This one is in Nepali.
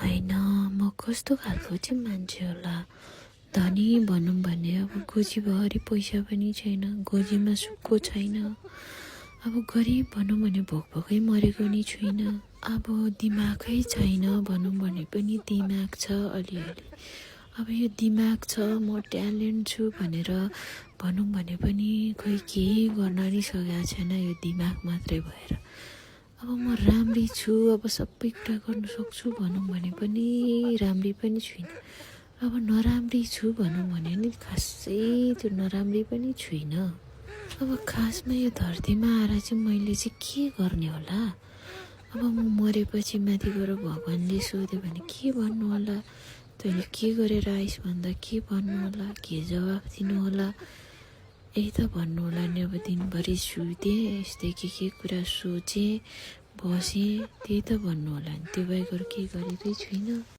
होइन म कस्तो खालको चाहिँ मान्छे होला। धनी भनौँ भने अब गोजीभरि पैसा पनि छैन, गोजीमा सुक्को छैन। अब गरिब भनौँ भने भोकै मरेको नि छुइनँ। अब दिमागै छैन भनौँ भने पनि दिमाग छ अलिअलि। अब यो दिमाग छ, म ट्यालेन्ट छु भनेर भनौँ भने पनि खोइ केही गर्न नि सकेको छैन यो दिमाग मात्रै भएर। अब म राम्री छु, अब सबै कुरा गर्न सक्छु भनौँ भने पनि राम्री पनि छुइनँ। अब नराम्री छु भनौँ भने नि खासै त्यो नराम्री पनि छुइनँ। अब खासमा यो धरतीमा आएर चाहिँ मैले चाहिँ के गर्ने होला। अब म मरेपछि माथि गएर भगवान्ले सोध्यो भने के भन्नु होला, तैँले के गरेर आइस भन्दा के भन्नु होला, के जवाफ दिनु होला। यही त भन्नु होला नि। अब दिनभरि सुतेँ, यस्तै के कुरा सोचेँ बसेँ, त्यही त भन्नु होला नि। त्यो बाहेक अरू केही गरेकै छुइनँ।